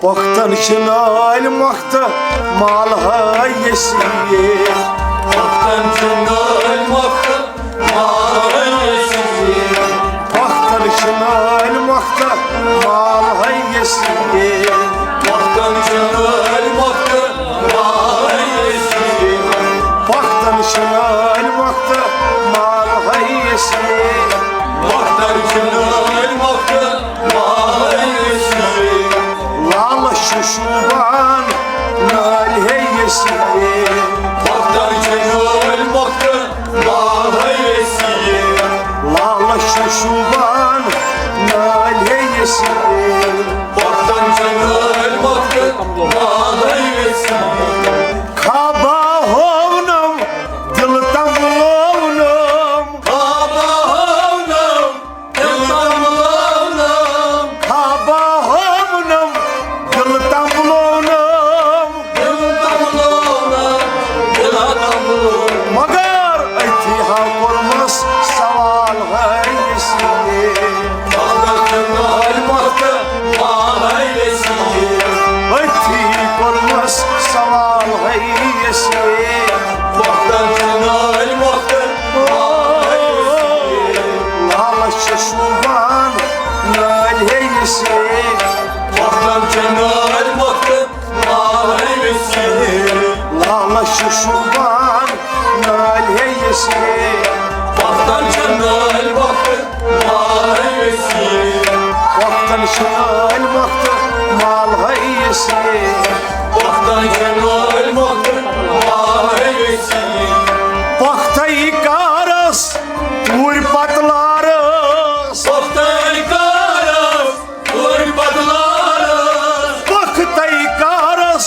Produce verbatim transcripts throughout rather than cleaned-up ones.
پۄختن چھِ نٲلۍ مۄختہٕ مال ہٲوِس یہِ۔ پۄختن چھِ نٲلۍ مۄختہٕ مال ہٲوِس یہِ۔ پۄختن چھِ نٲلۍ مۄختہٕ مال ہٲوِس یہِ۔ پۄختن چھِ نٲلۍ مۄختہٕ مال ہٲوِس یہِ۔ پۄختن چھِ نٲلۍ مۄختہٕ مال ہٲوِس یہِ۔ پۄختن چھِ نٲلۍ مۄختہٕ مال ہٲوِس یہِ۔ لالس چھُ شوٗبان نٲلۍ ہیٚیِس یہِ۔ پۄختن چھِ نٲلۍ مۄختہٕ مال ہٲوِس یہِ۔ لالس چھُ شوٗبان نٲلۍ ہیٚیِس یہِ۔ پۄختن چھِ نٲلۍ مۄختہٕ مال ہٲوِس یہِ۔ خوابا ہوونم دل تنگ لونم۔ خوابا ہوونم دل تنگ لونم۔ خوابا ہوونم دل تنگ لونم۔ دل تنگ لونم، دل تنگ لونم۔ مگر أتھی ہا کوٚرمس سوال ہٲوِس یہِ۔ پۄختن چھِ نٲلۍ مۄختہٕ مال ہٲوِس یہِ۔ أتھی کوٚرمس سوال ہٲوِس یہِ۔ پۄختن چھِ نٲلۍ مۄختہٕ مال ہٲوِس یہِ۔ لالس چھُ شوٗبان نٲلۍ ہیٚیِس یہِ۔ پۄختن چھِ نٲلۍ مۄختہٕ مال ہٲوِس یہِ۔ لالس چھُ شوٗبان نٲلۍ ہیٚیِس یہِ۔ پۄختن چھِ نٲلۍ مۄختہٕ مال ہٲوِس یہِ۔ پۄختن چھِ نٲلۍ مۄختہٕ مال ہٲوِس یہِ۔ پۄختن چھِ نٲلۍ مۄختہٕ مال ہٲوِس یہِ۔ پۄختَے کارس توٗرۍ پتلارس۔ پۄختَے کارس توٗرۍ پتلارس۔ پۄختَے کارس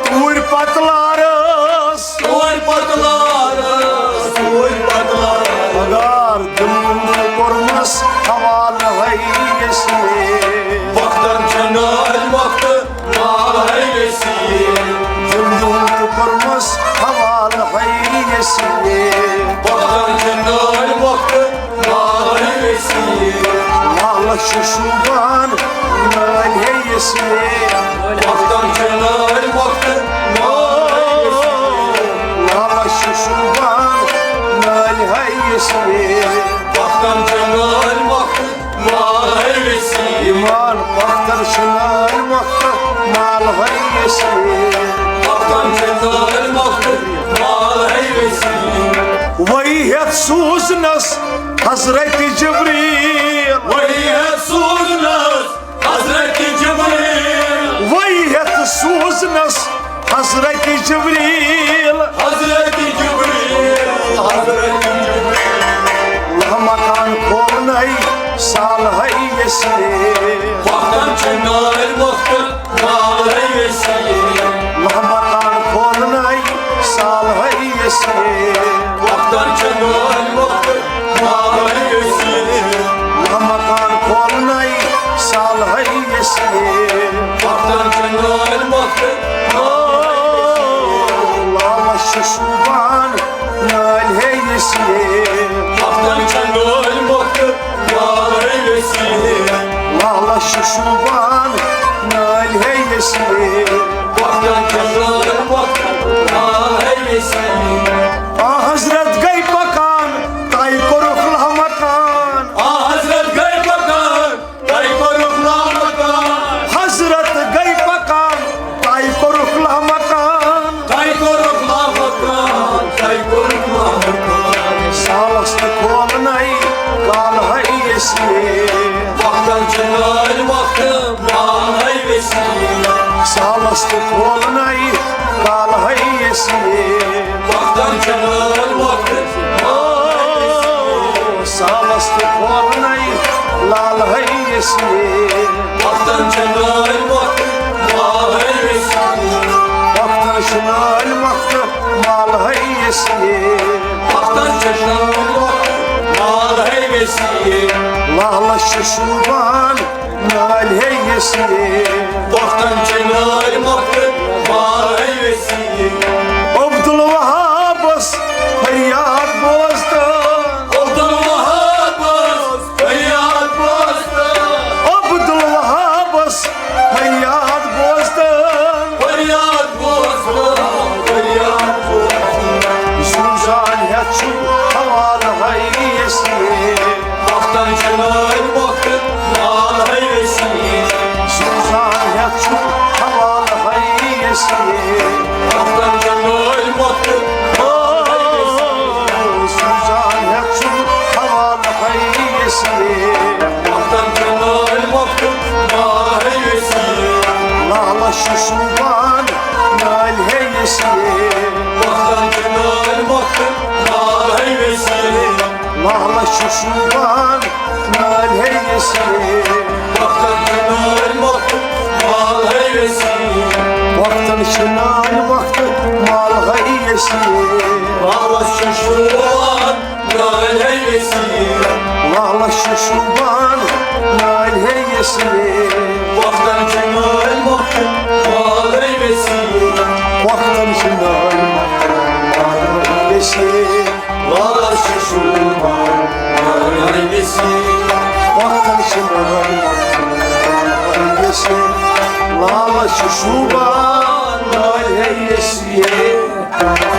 توٗرۍ پتلارس۔ توٗرۍ پتلارس، توٗرۍ پتلارس۔ اگر دِلُن کوٚرمس حوالہٕ ہٲوِس یہِ۔ پۄختن چھِ نٲلۍ مۄختہٕ مال ہٲوِس یہِ۔ دِلُن کوٚرمس حوالہٕ ہٲوِس یہِ۔ پۄختن چھِ نٲلۍ مۄختہٕ مال ہٲوِس یہِ۔ لالس چھُ شوٗبان نٲلۍ ہیٚیِس یہِ۔ پۄختن چھِ نٲلۍ مۄختہٕ مال ہٲوِس یہِ۔ لالس چھُ شوٗبان نٲلۍ ہٲوِس یہِ۔ پۄختن چھِ نٲلۍ مۄختہٕ مال ہٲوِس یہِ۔ ایمان پۄختن چھِ نٲلۍ مۄختہٕ مال ہٲوِس یہِ۔ پۄختن چھِ نٲلۍ مۄختہٕ مال ہٲوِس یہِ۔ وحی ہٮ۪تھ سوٗزنس حضرت جبریل۔ وحی ہٮ۪تھ سوٗزنس حضرت جبریل۔ وحی ہٮ۪تھ سوٗزنس حضرت جبریل۔ حضرت جبریل، حضرت جبریل۔ لہہ مکان کھولنَے سال ہٲوِس یہِ۔ پۄختن چھِ نٲلۍ مۄختہٕ مال ہٲوِس یہِ۔ لہہ مکان کھولنَے سال ہٲوِس یہِ۔ پۄختن چھِ نٲلۍ مۄختہٕ مال ہٲوِس یہِ۔ لہہ مکان کھولنَے سال ہٲوِس یہِ۔ پۄختن چھِ نٲلۍ مۄختہٕ مال ہٲوِس یہِ۔ لالس چھُ شوٗبان نٲلۍ ہیٚیِس یہِ۔ پۄختن چھِ نٲلۍ مۄختہٕ مال ہٲوِس یہِ۔ لالس چھُ شوٗبان نٲلۍ ہیٚیِس یہِ۔ پۄختن چھِ نٲلۍ مۄختہٕ مال ہٲوِس یہِ۔ آ حضرت گٔے پکان، تۄہہِ کوٚرُکھ لہہ مکان۔ آ حضرت گٔے پکان، تۄہہِ کوٚرُکھ لہہ مکان۔ حضرت گٔے پکان، تۄہہِ کوٚرُکھ لہہ مکان۔ تۄہہِ کوٚرُکھ لہہ مکان، تۄہہِ کوٚرُکھ لہہ مکان۔ سالس تہِ کھولنَے کال ہٲوِس یہِ۔ پۄختن چھِ نٲلۍ مۄختہٕ مال ہٲوِس یہِ۔ سالس تہِ کھولنَے کال ہٲوِس یہِ۔ پۄختن چھِ نٲلۍ مۄختہٕ مال ہٲوِس یہِ۔ سالس تہِ کھولنَے لال ہٲوِس یہِ۔ پۄختن چھِ نٲلۍ مۄختہٕ مال ہٲوِس یہِ۔ پۄختن چھِ نٲلۍ مۄختہٕ مال ہٲوِس یہِ۔ پۄختن چھِ نٲلۍ مۄختہٕ مال ہٲوِس یہِ۔ لالس چھُ شوٗبان نٲلۍ ہیٚیِس یہِ۔ پۄختن چھِ نٲلۍ مۄختہٕ مال ہٲوِس یہِ۔ عبدالوہابس فریاد بوزتن۔ عبدالوہابس فریاد بوزتن۔ عبدالوہابس فریاد بوزتن۔ شوٗبان نٲلۍ ہے یسیٖر۔ وقتن چھِ نٲلۍ مۄکھ مال ہے یسیٖر۔ وقتن چھِ نٲلۍ مۄکھ مال ہے یسیٖر۔ لالس چھِ شوٗبان نٲلۍ ہے یسیٖر۔ لالس چھِ شوٗبان نٲلۍ ہے یسیٖر۔ وقتن چھِ نٲلۍ مۄکھ مال ہے یسیٖر۔ وقتن چھِ نٲلۍ مۄکھ مال ہے یسیٖر۔ لالس چھِ شوٗبان نٲلۍ ہے یسیٖر۔ وقتن چھِ نٲلۍ مۄکھ مال ہے یسیٖر۔ لالس چھِ شوٗبان نٲلۍ ہے یسیٖر۔